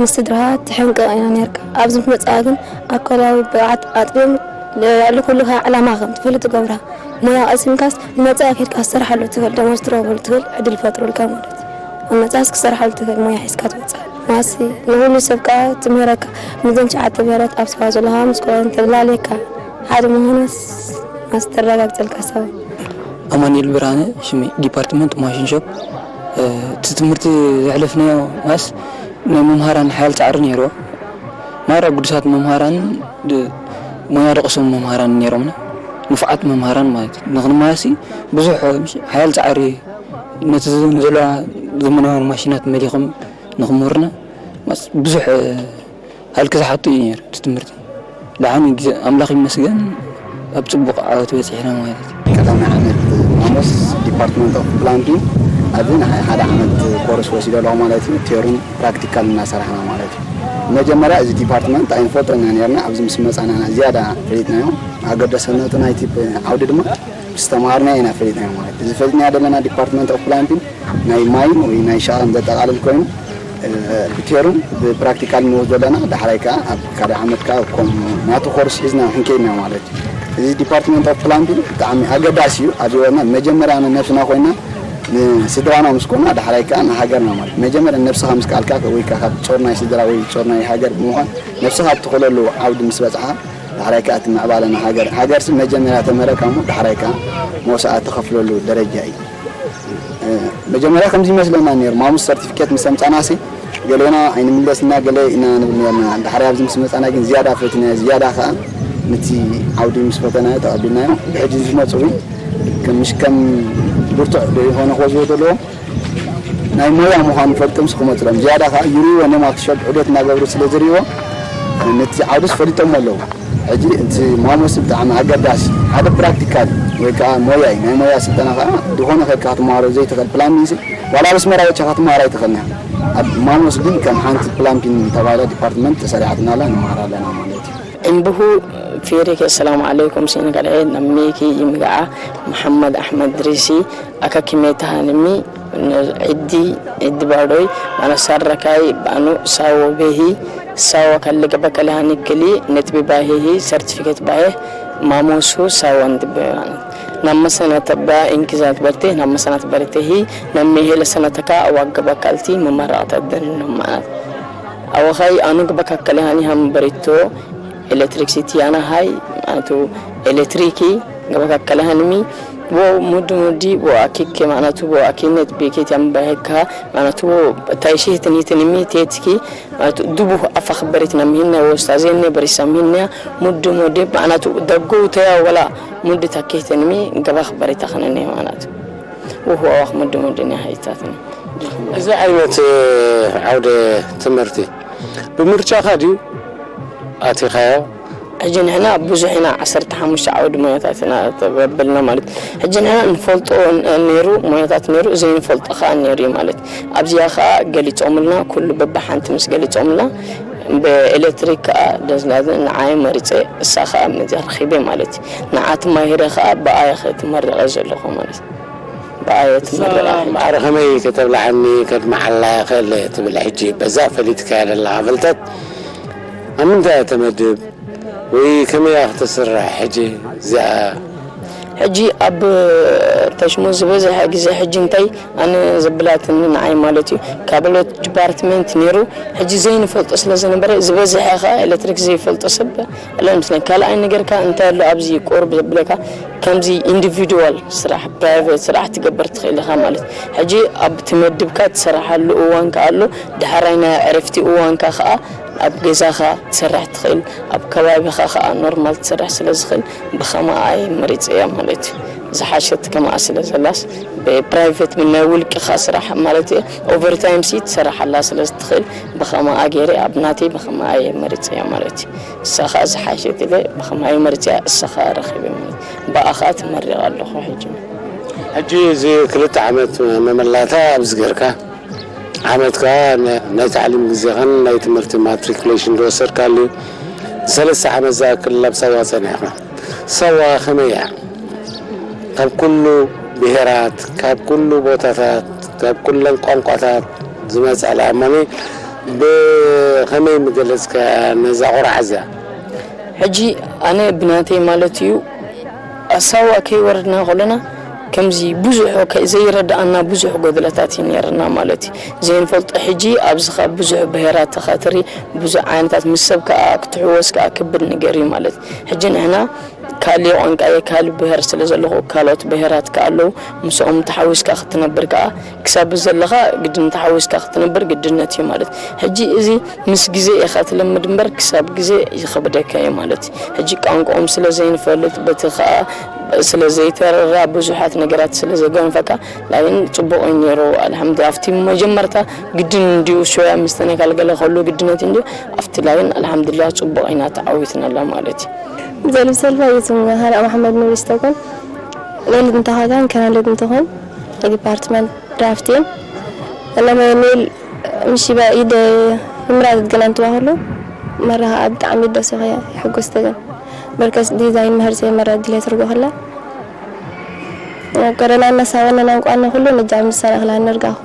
ምስ ስድራኻ ትሕንቅቕ ኢና ነርካ። ኣብዚ ምስ መፅኣ ግን ኣካላዊ ብቕዓት ኣጥብዮም ልዕሊ ኩሉ ከዓ ዕላማ ከም ትፈልጥ ትገብራ። ሞያ ቀሲምካስ ንመጻኢ ኬድካ ክትሰርሓሉ ትኽእል፣ ደሞዝ ትረኽበሉ ትኽእል ዕድል ይፈጥሩልካ ማለት እዩ። ኣብ መጻእስ ክትሰርሓሉ ትኽእል ሞያ ሒዝካ ትወጽእ። ማሲ ንኹሉ ሰብ ከኣ ትምህረካ። ነዞም ትሽዓተ ብሄራት ኣብ ሳዋ ዘለኻ ምስ ቆልዑ ተላልየካ ሓደ ምዃንስ ማስ ተረጋግጸልካ ሳዋ። ኣማኑኤል ብርሃነ ሽመይ፣ ዲፓርትመንት ማሽን ሾፕ። እቲ ትምህርቲ ዘሕለፍናዮ ማስ ናይ መምሃራን ሓያል ጻዕሪ ነይርዎ። ማራ ግዱሳት መምሃራን ሞያ ደቕሶም መምሃራን ነይሮምና። ንፉዓት መምሃራን ማለት እዩ። ንኽንመሃርሲ ብዙሕ ሓያል ጻዕሪ ነቲ ዘለዋ ዘመናውያን ማሽናት መሊኾም ንኽምህሩና ብዙሕ ሃልኪ ዝሓቱ እዩ ነይሩ እቲ ትምህርቲ። ደሓን ግዜ ኣምላኽ ይመስገን ኣብ ጽቡቕ ዓወት በጺሕና ማለት እዩ። ቀዳማይ ዓመት ማሞስ ዲፓርትመንት ኦፍ ፕላምቢንግ ኣብዚ ንሓ- ሓደ ዓመት ኮርስ ወሲደ ኣለኹ ማለት እዩ። ቲዮርን ፕራክቲካል እናሰራሕና ማለት እዩ። መጀመርያ እዚ ዲፓርትመንት ኣይንፈልጦን ኢና ነርና። ኣብዚ ምስ መጻና ዝያዳ ፈሊጥናዮ። ኣገዳስነቱ ናይቲ ዓውዲ ድማ ምስ ተምሃርና ኢና ፈሊጥናዮ ማለት እዩ። እዚ ፈሊጥናዮ ዘለና ዲፓርትመንት ኦፍ ፕላምቢንግ ናይ ማይን ወይ ናይ ሸቓን ዘጠቓልል ኮይኑ ብቴሩን ብፕራክቲካል ንወስዶ ኣለና። ዳሕራይ ከዓ ኣብ ካልእ ዓመት ከዓ ከም ናቱ ኮርስ ሒዝና ክንከይድ ኢና ማለት እዩ። እዚ ዲፓርትመንት ኦፍ ፕላምቢንግ ብጣዕሚ ኣገዳሲ እዩ። ኣብ ህይወትና መጀመርያ ንነብስና ኮይና ንስድራና ምስ ኮና ዳሕራይ ከዓ ንሃገርና ማለት እዩ። መጀመርያ ነብስኻ ምስ ከኣልካ ወይ ከዓ ካብ ጾር ናይ ስድራ ወይ ጾር ናይ ሃገር ብምዃን ነብስኻ እትኽእለሉ ዓውዲ ምስ በፅሓ ዳሕራይ ከዓ እቲ ምዕባለ ንሃገር ሃገርሲ መጀመርያ ተመረቃ እሞ ዳሕራይ ከዓ ሞስኣ ትኸፍለሉ ደረጃ እዩ። መጀመርያ ከምዚ ይመስለና ነይሩ። ማሙስ ሰርቲፊኬት ምስ ኣምጻናሲ ገሌና ኣይንምለስና ገለ ኢና ንብል ነርና። ድሓር ኣብዚ ምስ መጻና ግን ዝያዳ ፈቲናዮ፣ ዝያዳ ከኣ ነቲ ዓውዲ ምስ ፈተናዮ ተቐቢልናዮ። ብሕጂ ዝመጹ እውን ከም ምሽ ከም ብርቱዕ ዶ ይኾነ ክወስድዎ ዘለዎም ናይ ሞያ ምዃኑ ፈልጦም ክመጽሎም ዝያዳ ከኣ ይርእይዎ ነማ ክሸብ ዑደት እናገብሩ ስለ ዝርእይዎ ነቲ ዓውድስ ፈሊጦሞ ኣለዉ። ሕጂ እቲ ማሞስ ብጣዕሚ ኣገዳሲ ሓደ ፕራክቲካል ወይ ከዓ ሞያ እዩ። ናይ ሞያ ስልጠና ከዓ ዝኾነ ከድካ ክትመሃሮ ዘይትኽእል ፕላምቢንግ ሲ ዋላ ኣብ ኣስመራ ወፂኻ ክትመሃር ኣይትኽእልን ኢኻ። ኣብ ማሞስ ግን ከም ሓንቲ ፕላምቢንግ ዝተባህለ ዲፓርትመንት ተሰሪዓትና ኣላ፣ ንመሃር ኣለና ማለት እዩ። Imbuhu Fiirike Assalamu alaikum sin kale namiki yimga'a Muhammad Ahmad Drisi akakimeta hanimi iddi iddi badoy mana sarrakai banu sawo behi sawo kalle gaba kale hanikili netbi bahihi certificate bahe mamosu sawo ndibbe. Namma sanata ba inkizat barte namma sanat bartehi nammi hele sanata ka awagga bakalti mumarata danno manat. Awaxay anu gaba kakkale hani ham barito electricity yana hay manatu electriki gaba kakkale hanmi bo muddu muddi bo akikke manatu bo akinet bikit yam bahekka manatu bo taishi hitni hitni mi tetki manatu dubu afax barit nam hinna wo stazen ne barisam hinna muddu muddi manatu daggu taya wala muddi takkihtenmi gabax barita xanane manatu. Wuxuu wax muddu muddi ne haytatni. እዚ ዓይነት ዓውደ ትምህርቲ ብምርጫኻ ድዩ ኣቲኻዮ? ሕጂ ንሕና ብዙሕ ኢና፣ ዓሰርተ ሓሙሽተ ዓውዲ ሞያታት ኢና ተበልና ማለት። ሕጂ ንሕና ንፈልጦ ን-፣ ነይሩ፣ ሞያታት ነይሩ፣ ዘይንፈልጦ ከኣ ነይሩ እዩ ማለት። ኣብዚኣ ከኣ ገሊጾምልና፣ ኩሉ በብሓንቲ ምስ ገሊጾምልና፣ ብኤሌክትሪክ ከኣ ደዝናዝን ንዓይ መሪጸ፣ እሳ ከኣ መዚኣ ረኺበ ማለት እዩ። ንዓቲ ማሂረ ከኣ ብኣየ ከኣ ትመርቐ ዘለኹ ማለት እዩ። ብኣየ እሳ ትመርቐ። ማዕረ ከመይ ከተብልዓኒ ከድምዓላ ይኽእል ትብል ሕጂ በዛ ፈሊጥካያ ዘለኻ ፍልጠት ኣብ ምንታይ እያ ተመድብ? ወይ ከመይ እያ ክትስራሕ ሕጂ እዚኣ? ሕጂ ኣብ ተሽሙ ዝበዝሐ ግዜ ሕጂ እንታይ ኣነ ዘብላትኒ ንዓይ ማለት እዩ፣ ካብ ሎት ዲፓርትመንት ነይሩ፣ ሕጂ ዘይንፈልጦ ስለ ዝነበረ ዝበዝሐ ከኣ ኤሌክትሪክ ዘይፈልጦ ሰብ ኣሎ ምስለኝ። ካልኣይ ነገር ከኣ እንታይ ኣሎ ኣብዚ ቁሩብ ዘብለካ፣ ከምዚ ኢንዲቪድዋል ስራሕ፣ ፕራይቬት ስራሕ ትገብር ትኽእል ኢኻ ማለት። ሕጂ ኣብ ትመድብካ ትሰርሓሉ እዋን ከኣ ኣሎ፣ ድሓራይ ናይ ዕረፍቲ እዋንካ ከኣ ኣብ ገዛኻ ትሰርሕ ትኽእል፣ ኣብ ከባቢኻ ከኣ ኖርማል ትሰርሕ ስለ ዝኽእል ብኸማኣ እየ መሪጸያ ማለት እዩ። ዝሓሸት ከማኣ ስለ ዘላስ ብፕራይቬት ብናይ ውልቅኻ ስራሕ ማለት እዩ፣ ኦቨርታይም ሲ ትሰርሓላ ስለ ዝትኽእል ብኸማኣ ገይረ ኣብ ናተይ ብኸማኣ እየ መሪጸያ ማለት እዩ። እሳ ከኣ ዝሓሸት ኢለ ብኸማኣ እየ መሪጸያ፣ እሳ ከኣ ረኺበ ማለት እዩ። ብኣኻ ትመሪቕ ኣለኹ ሕጂ። ሕጂ እዚ ክልተ ዓመት መመላእታ ኣብዚ ገርካ ዓመት ከኣ ነ-፣ ናይ ታዕሊም ግዜኻን ናይ ትምህርቲ ማትሪኩሌሽን ዝወሰድካሉ ሰለስተ ዓመት ዝኣክል ኣብ ሳዋ ጸኒሕካ። ሳዋ ከመይ እያ? ካብ ኩሉ ብሄራት፣ ካብ ኩሉ ቦታታት፣ ካብ ኩለን ቋንቋታት ዝመጻ እያ እሞኒ ብኸመይ ምገለጽካ ነዛ ቆርዓ እዚኣ? ሕጂ ኣነ ብናተይ ማለት እዩ፣ ኣሳዋ ከይወረድና ከለና ከምዚ ብዙሕ ከ-፣ ዘይረድኣና ብዙሕ ጎድለታት እዩ ነይርና ማለት እዩ። ዘይንፈልጦ ሕጂ ኣብዚ ካብ ብዙሕ ብሄራት ተኻትሪ ብዙሕ ዓይነታት ምስ ሰብ ከኣ ክትሕወስ ከኣ ክብድ ነገር እዩ ማለት እዩ። ሕጂ ንሕና ካልእ ቋንቋ እየ፣ ካልእ ብሄር ስለ ዘለኹ ካልኦት ብሄራት ከኣ ኣለዉ፣ ምስኦም ተሓዊስካ ክትነብር ከኣ ክሳብ ዘለኻ ግድን ተሓዊስካ ክትነብር ግድነት እዩ ማለት። ሕጂ እዚ ምስ ግዜ ኢኻ ትለምድ እምበር ክሳብ ግዜ ይኸብደካ እዩ ማለት። ሕጂ ቋንቋኦም ስለ ዘይንፈልጥ፣ በቲ ኸኣ ስለ ዘይተረዳ ብዙሓት ነገራት ስለ ዘገንፈካ፣ ላይን ጽቡቕ እዩ ነይሩ። ኣልሓምዱሊላህ፣ ኣብቲ መጀመርታ ግድን እንዲዩ ሾያ ምስ ተነጋልገለ ከሎ ግድነት እንዲዩ፣ ኣብቲ ላይን ኣልሓምዱሊላህ ጽቡቕ ኢና ተዓዊትናላ ማለት እዩ። ዘልብ ሰልፋ እዩ ስም ሃና መሓመድ ኑር ይስተኮን። ሌሊት እንተኻታን ከናለድ እንተኾን ዲፓርትመንት ድራፍቲን እነመ ኔል ምሽ ይደ ይምራዘት ገና እንትባህሉ መራኻ ብጣዕሚ ደስ ይኸያ ይሕጎስ ተገን በርከስ ዲዛይን ምህር ዘይመራ ድሌት ርጎ ከላ ቀደና እናሳበነ ናንቋነ ኩሉ ንጃብ ምሳና ክላ ንርጋኹ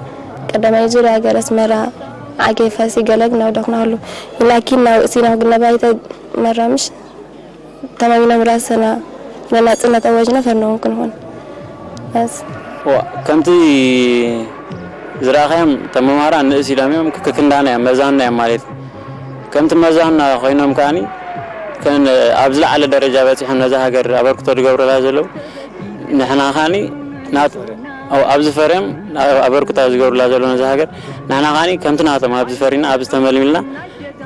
ቀዳማይ ዙርያ ገለስ መራ ዓጌ ፈሲ ገለግ ናውደኽና ሁሉ ይላኪን ናው እሲና ግነባይተ መራምሽ ተማሚኖም ራስና ንናጽነት ኣዋጅና ፈርነውን ክንኾን። በስ። ዋ፣ ከምቲ ዝረኣኻዮም፣ እቶም መምሃራን ንእስ ኢሎም እዮም፣ ክክንዳና እዮም፣ መዛንና እዮም ማለት እዩ። ከምቲ መዛንና ኮይኖም ከኣኒ፣ ከን-፣ ኣብ ዝለዓለ ደረጃ በጺሖም ነዛ ሃገር ኣበርክቶ ዝገብሩላ ዘለዉ፣ ንሕና ከኣኒ ናት-፣ ኣብ-፣ ኣብዚ ፈርዮም ኣበርክቶ ዝገብሩላ ዘለዉ ነዛ ሃገር፣ ንሕና ከኣኒ ከምቲ ናቶም ኣብዚ ፈሪና፣ ኣብዚ ተመልሚልና፣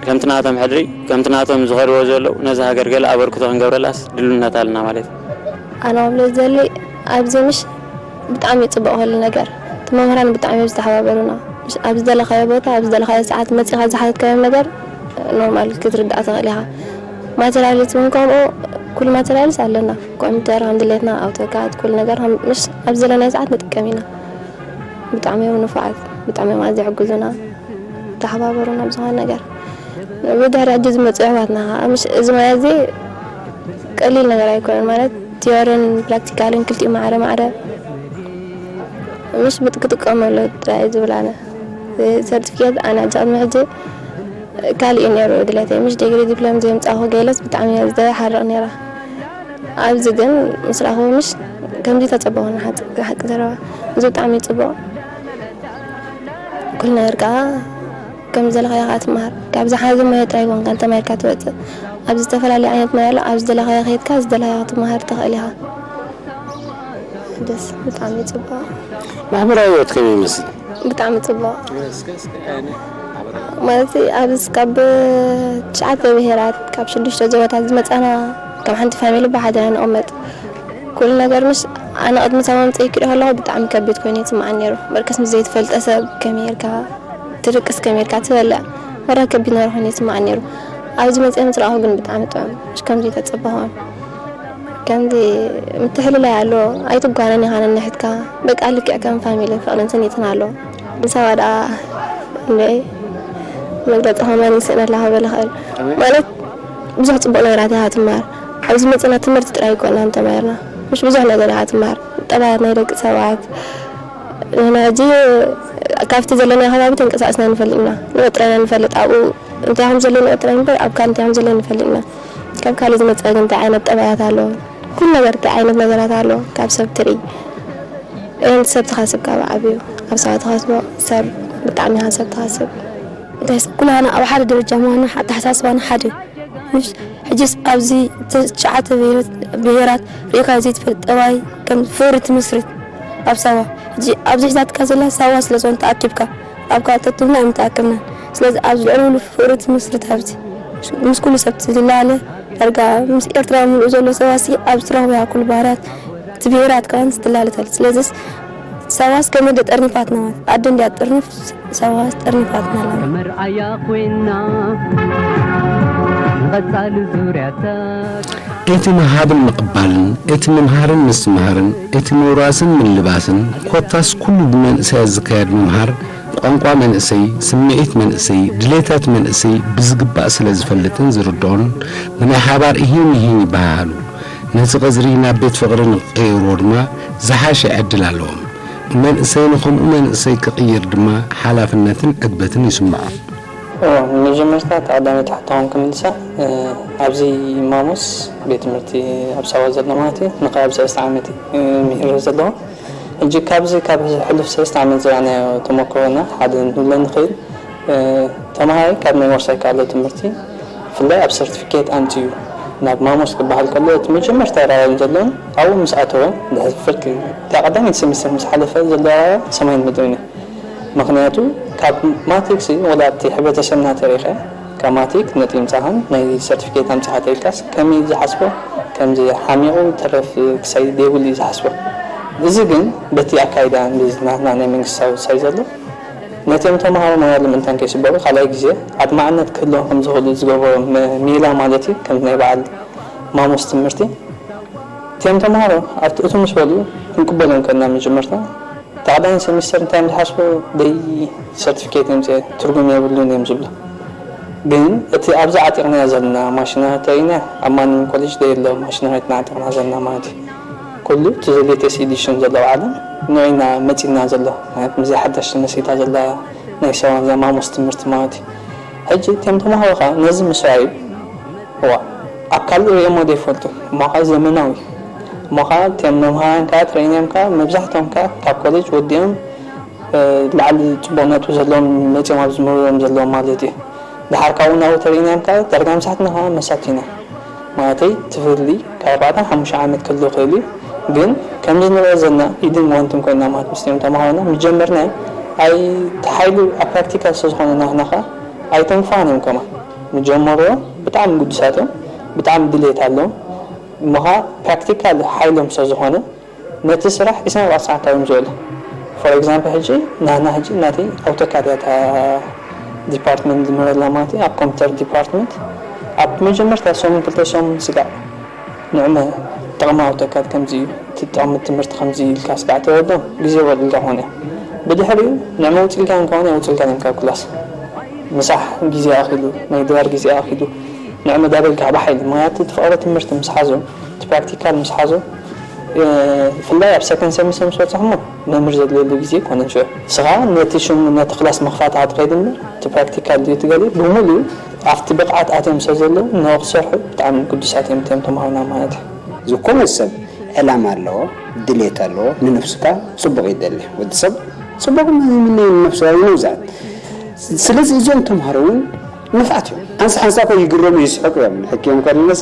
ከምቲ ናቶም ሕድሪ፣ ከምቲ ናቶም ዝኸድዎ ዘለዉ፣ ነዛ ሃገር ገለ ኣበርክቶ ክንገብረላስ ድልውነት ኣለና ማለት እዩ። ኣነ ክብሎ ዝደሊ ኣብዚ ምሽ ብጣዕሚ እዩ ጽቡቕ ኩሉ ነገር። እቲ መምህራን ብጣዕሚ እዮም ዝተሓባበሩና። ምሽ ኣብ ዝደለኻዮ ቦታ፣ ኣብ ዝደለኻዮ ሰዓት መጺኻ ዝሓተትካዮም ነገር ኖርማል ክትርዳእ ትኽእል ኢኻ። ማተርያልስ እውን ከምኡ፣ ኩሉ ማተርያልስ ኣለና። ኮምፒውተር ከም ድሌትና፣ ኣውቶካድ፣ ኩሉ ነገር ከም ምሽ ኣብ ዝደለናዮ ሰዓት ንጥቀም ኢና። ብጣዕሚ እዮም ንፉዓት፣ ብጣዕሚ እዮም ኣዝዮም ይሕግዙና። ተሓባበሩና ኣብ ዝኾነ ነገር። ብድሕሪ ሕጂ ዝመጹ ኣሕዋትና ኸዓ፣ ምሽ እዚ ሞያ እዚ ቀሊል ነገር ኣይኮነን፣ ማለት ቲዮርን ፕራክቲካልን ክልቲኡ ማዕረ ማዕረ፣ ምሽ ብጥ-፣ ክጥቀመሉ ጥራይ ዝብል ኣነ። ሰርቲፊኬት ኣነ ሕጂ ቅድሚ ሕጂ ካልእ እዩ ነይሩ ድሌተይ፣ ምሽ ዲግሪ ዲፕሎም ዘየምጻእኹ ገይለስ ብጣዕሚ እየ ዝሓርቕ ነይራ። ኣብዚ ግን ምስ ረኣኹ ምሽ ከምዚ ተጸበኹ ንሓቂ፣ ሓቂ ዘረባ። እዚ ብጣዕሚ እዩ ጽቡቕ። ኩሉ ነገር ከኣ ከም ዝደለኻዮ ከኣ ትመሃር። ካብዚ ሓዚ ሞያ ጥራይ ኣይኮንካን ተማሂርካ ትወጽእ። ኣብዚ ዝተፈላለየ ዓይነት ሞያ ኣሎ። ኣብ ዝደለኻዮ ከይድካ ዝደለኻዮ ክትመሃር ትኽእል ኢኻ። ደስ፣ ብጣዕሚ እዩ ጽቡቕ። ማሕበራዊ ህይወት ከመይ ይመስል? ብጣዕሚ ጽቡቕ። ማለት ኣብዚ ካብ ትሽዓተ ብሄራት ካብ ሽዱሽተ ዞባታት ዝመጻና ከም ሓንቲ ፋሚሊ ብሓደ ኢና ንቕመጥ። ኩሉ ነገር ምስ ኣነ ቅድሚ ሳዋ ምጽእ ክርኢ ከለኹ ብጣዕሚ ከቢድ ኮይኑ ይስምዓኒ ነይሩ። በርከስ ምስ ዘይትፈልጠ ሰብ ከመይ ጌርካ ትድቅስ፣ ከመይ ጌርካ ትበልዕ፣ ወረ ከቢድ ነርሆን ይስማዕ ነይሩ። ኣብዚ መፅኦም ዝረኣኹ ግን ብጣዕሚ ጥዑም፣ ምሽ ከምዚ ተፀበኹም። ከምዚ ምትሕልላይ ኣሎ። ኣይትጓነን ኢኻ ነንሕድካ፣ በቃ ልክዕ ከም ፋሚሊ ፍቕርን ስኒትን ኣሎ። ብሰባ ደኣ እንደ መግለፂ ከማን ይስእነላ ክበል ይኽእል። ማለት ብዙሕ ፅቡቕ ነገራት ኢኻ ትማር። ኣብዚ መፅና ትምህርቲ ጥራይ ኣይኮናን ተማሂርና፣ ምሽ ብዙሕ ነገር ኢኻ ትማር። ጠባያት ናይ ደቂ ሰባት፣ ንሕና ሕጂ ካብቲ ዘለና ከባቢ ተንቀሳቕስና ንፈልጥ ኢና። ንወጥረና ንፈልጥ ኣብኡ እንታይ ከም ዘሎ ንወጥረ እምበር ኣብ ካልእ እንታይ ከም ዘሎ ንፈልጥ ኢና። ካብ ካልእ ዝመፀ ግን እንታይ ዓይነት ጠባያት ኣሎ፣ ኩሉ ነገር እንታይ ዓይነት ነገራት ኣሎ ካብ ሰብ ትርኢ። እን ሰብ ተኻስብ ካብ ዓብዩ ኣብ ሰባ ተኻስቦ ሰብ ብጣዕሚ ኢኻ ሰብ ተኻስብ። እንታይ ሰብ ኩላና ኣብ ሓደ ደረጃ ምዃንና ኣተሓሳስባና ሓደ እዩ። ምሽ ሕጅስ ኣብዚ ትሽዓተ ብሄራት ሪእኻ ዘይትፈልጥ ጠባይ ከም ፍቕሪ ትምስርት ኣብ ሳዋ። ሕጂ ኣብዚ ሒዛትካ ዘላ ሳዋ ስለ ዝኾነ ተኣኪብካ ኣብ ካልእ ተትብልና ኣይምተኣከብናን። ስለዚ ኣብዚ ልዕሊ ኩሉ ፍቕሪ ትምስርት ኣብዚ ምስ ኩሉ ሰብ ትላለ ዳርጋ ምስ ኤርትራ ምሉእ ዘሎ ሰባሲ ኣብዚ ትረኽቦ ኩሉ ባህርያት እቲ ብሄራት ከኣ ትላለ ተል ስለዚስ ሳዋስ ከመይ እንደ ጠርኒፋትና ማለት ኣደ እንዲያ ጠርንፍ ሳዋስ ጠርኒፋትና ኣለና። መርኣያ ኮይና ንቐጻሊ ዙርያታት እቲ ምሃብን ምቕባልን፣ እቲ ምምሃርን ምስትምሃርን፣ እቲ ምውራስን ምልባስን፣ ኮታስ ኩሉ ብመንእሰያት ዝካየድ ምምሃር፣ ቋንቋ መንእሰይ፣ ስምዒት መንእሰይ፣ ድሌታት መንእሰይ ብዝግባእ ስለ ዝፈልጥን ዝርድኦን፣ ብናይ ሓባር እሂን ምሂን ይበሃሃሉ። ነቲ ቐጽሪ ናብ ቤት ፍቕሪ ንኽቕይርዎ ድማ ዝሓሸ ዕድል ኣለዎም። መንእሰይ ንኸምኡ መንእሰይ ክቕይር ድማ ሓላፍነትን ዕግበትን ይስምዖ። እወ፣ ንመጀመርታ እታ ቀዳመይቲ ሕቶኹም ክምልሳ፣ እ፣ ኣብዚ ማሙስ ቤት ትምህርቲ ኣብ ሳዋ ዘሎ ማለት እዩ፣ ንኸ ኣብ ሰለስተ ዓመት እዩ፣ እ፣ ምሂረ ዘለኹ። ሕጂ ካብዚ ካብ ሕሉፍ ሰለስተ ዓመት ዝረኣናዮ ተመክሮና ሓደ ንብሎ ንኽእል፣ እ፣ ተምሃራይ ካብ ናይ ወርሳይ ክኣሎ ትምህርቲ ብፍላይ ኣብ ሰርቲፊኬት ኣምፅኡ ናብ ማሙስ ክበሃል ከሎ እቲ መጀመርታ ይረኣዮም ዘሎን ኣብኡ ምስ ኣተወ ድሕሪ ፍርቂ እታ ቀዳመይቲ ሰሚስተር ምስ ሓለፈ ዘሎ ኣረኣእያ ሰማይን ምድርን እዩ። ምኽንያቱ ካብ ማትሪክሲ ወላ ኣብቲ ሕብረተሰብና ተሪኸ ካብ ማትሪክ ነጥቢ ምጻኻን ናይ ሰርቲፊኬት ኣምጻኻ ተኢልካስ ከመይ ዝሓስቦ ከምዚ ሓሚቑ ተረፍ ክሳይ ደይብሉ እዩ ዝሓስቦ። እዚ ግን በቲ ኣካይዳ ናትና ናይ መንግስታዊ ሳይ ዘሎ ነቶም ተምሃሮ ናይ ኣለም እንታን ከይስበሩ ካልኣይ ግዜ ኣድማዕነት ክህልዎም ከም ዝኽእሉ ዝገብሮ መ- ሜላ ማለት እዩ። ከምዚ ናይ በዓል ማሙስ ትምህርቲ እቲኦም ተምሃሮ ኣብቲ እቱ ምስ በሉ ክንቅበሎም ከና መጀመርታ እቲ ቀዳማይ ሰሚስተር እንታይ እዮም ዝሓስቡ ደይ ሰርቲፊኬት እዮም ዘ- ትርጉም የብሉን እዮም ዝብሉ። ግን እቲ ኣብዚ ዓጢቕናዮ ዘለና ማሽነሪ ተሪእና ኣብ ማንም ኮሌጅ ደይ ኣሎ ማሽነሪትና ዓጢቕና ዘለና ማለት እዩ። ኩሉ እቲ ሌተስት ኤዲሽን ዘለዎ ዓለም ንሪና መፂና ዘሎ ማለት ምዚ ሓዳሽ ተመሲታ ዘላ ናይ ሰባ ዘማሙስ ትምህርቲ ማለት እዩ። ሕጂ እቶም ተምሃሮ ከዓ ነዚ ምስ ረኣዩ እዋ ኣብ ካልእ ርእዮሞ ዘይፈልጡ እሞ ከዓ ዘመናዊ እሞ ከዓ እቶም መምሃራን ከዓ ትረይንዮም ከዓ መብዛሕቶም ከዓ ካብ ኮሌጅ ወዲኦም ላዕሊ ፅቡቕነቱ ዘለዎም መፂኦም ኣብ ዝምህርዎም ዘለዎም ማለት እዩ። ድሓር ካብኡ ናብኡ ተርእናዮም ከዓ ዳርጋ ምሳሕትና ከዓ መሳት ኢና ማለተይ ትፍሊ ካብ ኣርባዕተ ሓሙሽተ ዓመት ክህሉ ይኽእል እዩ። ግን ከምዚ ንሪኦ ዘለና ኢድን ጓንትን ኮይና ማለት ምስቲኦም ተምሃሮና ምጀመርና ኣይ ተሓይሉ ኣብ ፕራክቲካል ስለዝኾነ ናትና ከዓ ኣይተንፋን እዮም ከማን ምጀመርዎ ብጣዕሚ ግዱሳት እዮም። ብጣዕሚ ድሌት ኣለዎም እሞ ከዓ ፕራክቲካል ሓይሎም ስለዝኾነ ነቲ ስራሕ ዒስራን ኣርባዕተን ሰዓት እዮም ዝውዕሉ። ፎር ኤግዛምፕል ሕጂ ናና ሕጂ ናተይ ኣውቶካድ እያ እታ ዲፓርትመንት ዝምህረላ ማለት እዩ ኣብ ኮምፒተር ዲፓርትመንት ኣብ መጀመርታ ሰሙን ክልተ ሰሙን ስጋዕ ንዕመ ጥቕሚ ኣውቶካድ ከምዚ እዩ እቲ ጥቕሚ ትምህርቲ ከምዚ እዩ ኢልካ ስጋዕ ተረድኦም ግዜ ይወልድልካ ክኾን እያ። ብድሕሪኡ ንዕመ ውፅልካ እንከኾነ የውፅልካ እዮም ካብ ክላስ ምሳሕ ግዜ ኣኺሉ ናይ ድራር ግዜ ኣኺሉ ንዕመ ዳበልካ ብሓይሊ ምክንያቱ እቲ ፍቕሪ ትምህርቲ ምስ ሓዞ እቲ ፕራክቲካል ምስ ሓዞ ብፍላይ ኣብ ሰከንድ ሰሚስተር ምስ በፃሕሞ መምህር ዘድልየሉ ግዜ ኣይኮነን ሽዑ ንስኻ ነቲ ሽሙ ነቲ ክላስ ምኽፋት ኣትኸይድ እምበር እቲ ፕራክቲካል ድዩ ትገሊ ብምሉኡ ኣብቲ ብቕዓት ኣትዮም ሰብ ዘለዉ ንክሰርሑ ብጣዕሚ ግዱሳት እዮም እቶም ተምሃሮና ማለት እዩ። ዝኾነ ሰብ ዕላማ ኣለዎ፣ ድሌት ኣለዎ፣ ንነብሱ ከዓ ፅቡቕ ይደሊ። ወዲ ሰብ ፅቡቕ ይምነ ንነብሱ ኣይነውዛን። ስለዚ እዞም ተምሃሮ እውን ንፍዓት እዮም። ሓንሳ ሓንሳ እኮ ይግረሙ ይስሕቁ እዮም። ንሕክዮም ከለናሲ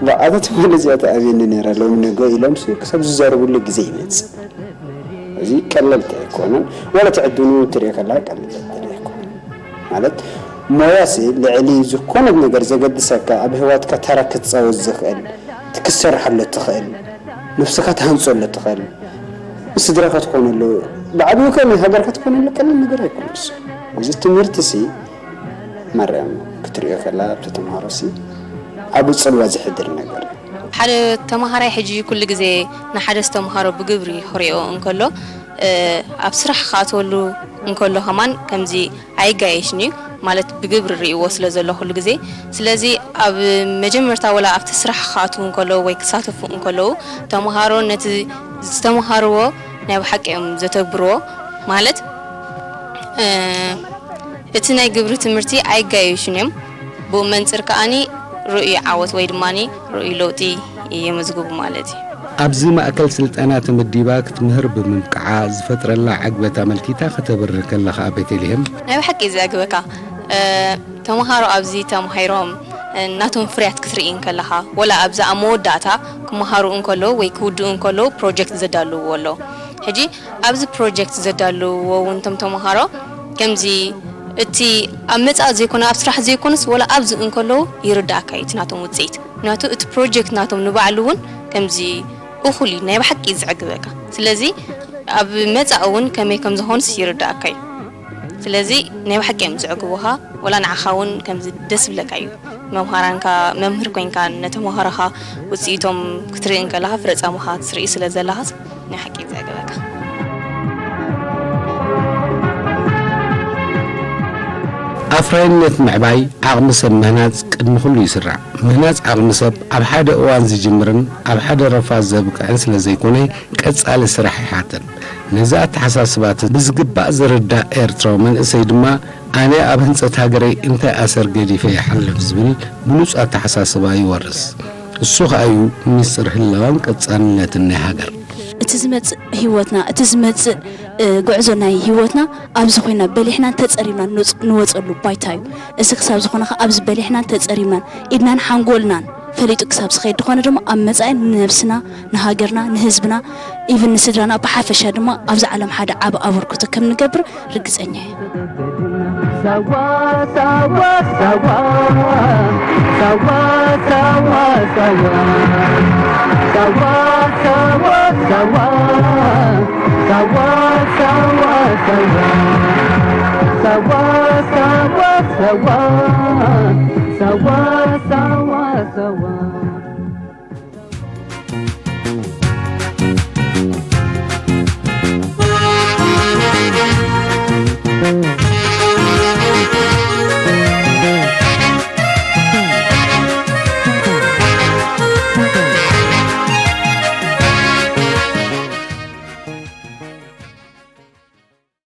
በቃ እታ ተማሃሪ እዚኣ ትኣብየኒ ነይራ ሎሚ ንግሆ ኢሎምሲ ክሳብ ዝዛረብሉ ግዜ ይመፅእ። እዚ ቀለልቲ ኣይኮነን። ዋላ እቲ ዕድኑ ትሪኦ ከለካ ቀለልቲ ኣይኮነን። ማለት ሞያሲ ልዕሊ ዝኾነት ነገር ዘገድሰካ ኣብ ህይወትካ ተራ ክትፃወት ዝኽእል ክትሰርሓሉ እትኽእል ነብስኻ ትሃንፀሉ እትኽእል ንስድራኻ ትኾነሉ ብዓብዩ ከ ናይ ሃገርካ ትኾነሉ ቀሊል ነገር ኣይኮነን። እዚ ትምህርቲ ሲ ማርያም ክትሪኦ ከላ ኣብቲ ተምሃሮሲ ዓቢ ጽልዋ ዘሕድር ነገር እዩ። ሓደ ተምሃራይ ሕጂ ኩሉ ግዜ ንሓደስ ተምሃሮ ብግብሪ ክሪኦ እንከሎ፣ እ፣ ኣብ ስራሕ ክኣትወሉ እንከሎ ከማን ከምዚ ኣይጋየሽን እዩ። ማለት ብግብሪ ርእይዎ ስለ ዘሎ ኩሉ ግዜ። ስለዚ ኣብ መጀመርታ ወላ ኣብቲ ስራሕ ክኣትዉ እንከለዉ ወይ ክሳተፉ እንከለዉ፣ ተምሃሮ ነቲ ዝተምሃርዎ ናይ ብሓቂ እዮም ዘተግብርዎ። ማለት፣ እ፣ እቲ ናይ ግብሪ ትምህርቲ ኣይጋየሹን እዮም። ብኡ መንጽር ከኣኒ ርእዩ ዓወት ወይ ድማኒ ርእዩ ለውጢ የመዝግቡ ማለት እዩ። ኣብዚ ማእከል ስልጠና ተመዲባ ክትምህር ብምብቅዓ ዝፈጥረላ ዕግበት ኣመልኪታ ከተብርህ ከላ ከኣ ቤተልሄም፣ ናይ ብሓቂ ዘዕግበካ፣ እ፣ ተምሃሮ ኣብዚ ተማሂሮም፣ እ፣ ናቶም ፍርያት ክትርኢ እንከለኻ፣ ወላ ኣብዚ ኣብ መወዳእታ ክመሃሩ እንከለዉ ወይ ክውድኡ እንከለዉ ፕሮጀክት ዘዳልውዎ ኣሎ። ሕጂ ኣብዚ ፕሮጀክት ዘዳልውዎ እውን እቶም ተምሃሮ ከምዚ እቲ ኣብ መጻኢ ዘይኮነ ኣብ ስራሕ ዘይኮነስ ወላ ኣብዚ እንከለዉ ይርዳእካ እዩ እቲ ናቶም ውጽኢት። ምክንያቱ እቲ ፕሮጀክት ናቶም ንባዕሉ እውን ከምዚ እኹል እዩ፣ ናይ ብሓቂ እዩ ዘዕግበካ። ስለዚ ኣብ መጻኢ እውን ከመይ ከም ዝኾኑስ ይርዳእካ እዩ። ስለዚ ናይ ብሓቂ እዮም ዘዕግቡኻ፣ ወላ ንዓኻ እውን ከምዚ ደስ ይብለካ እዩ። መምሃራንካ፣ መምህር ኮይንካ ነተምሃሮኻ ውጽኢቶም ክትርኢ እንከለኻ፣ ፍረ ጻማኻ ትርኢ ስለ ዘለኻስ ናይ ሓቂ እዩ ዘዕግበካ። ኣፍራይነት ምዕባይ ዓቕሚ ሰብ ምህናጽ ቅድሚ ኩሉ ይስራዕ። ምህናጽ ዓቕሚ ሰብ ኣብ ሓደ እዋን ዝጅምርን ኣብ ሓደ ረፋ ዘብቅዕን ስለ ዘይኮነ፣ ቀጻሊ ስራሕ ይሓትት። ነዚ ኣተሓሳስባ እቲ ብዝግባእ ዝርዳእ ኤርትራዊ መንእሰይ ድማ፣ ኣነ ኣብ ህንጸት ሃገረይ እንታይ ኣሰር ገዲፈ ይሓልፍ ዝብል ብሉጽ ኣተሓሳስባ ይወርስ። እሱ ከኣ እዩ ሚስጥር ህላወን ቀጻልነትን ናይ ሃገር። እቲ ዝመጽእ ህይወትና፣ እቲ ዝመጽእ፣ እ፣ ጉዕዞ ናይ ህይወትና ኣብዚ ኮይና በሊሕናን ተጸሪብናን ንወጽ-፣ ንወጸሉ ባይታ እዩ። እዚ ክሳብ ዝኾነ ከኣ ኣብዚ በሊሕናን ተጸሪብናን ኢድናን ሓንጎልናን ፈሊጡ ክሳብ ዝኸይድ ዝኾነ ድማ ኣብ መጻኢ ንነብስና፣ ንሃገርና፣ ንህዝብና፣ ኢቭን ንስድራና ብሓፈሻ ድማ ኣብዚ ዓለም ሓደ ዓቢ ኣበርክቶ ከም ንገብር ርግጸኛ እየ። ሳዋ ሳዋ ሳዋ ሳዋ ሳዋ ሳዋ ሳዋ ሳዋ ሳዋ ሳዋ ሳዋ ሳዋ ሳዋ ሳዋ ሳዋ ሳዋ ሳዋ ሳዋ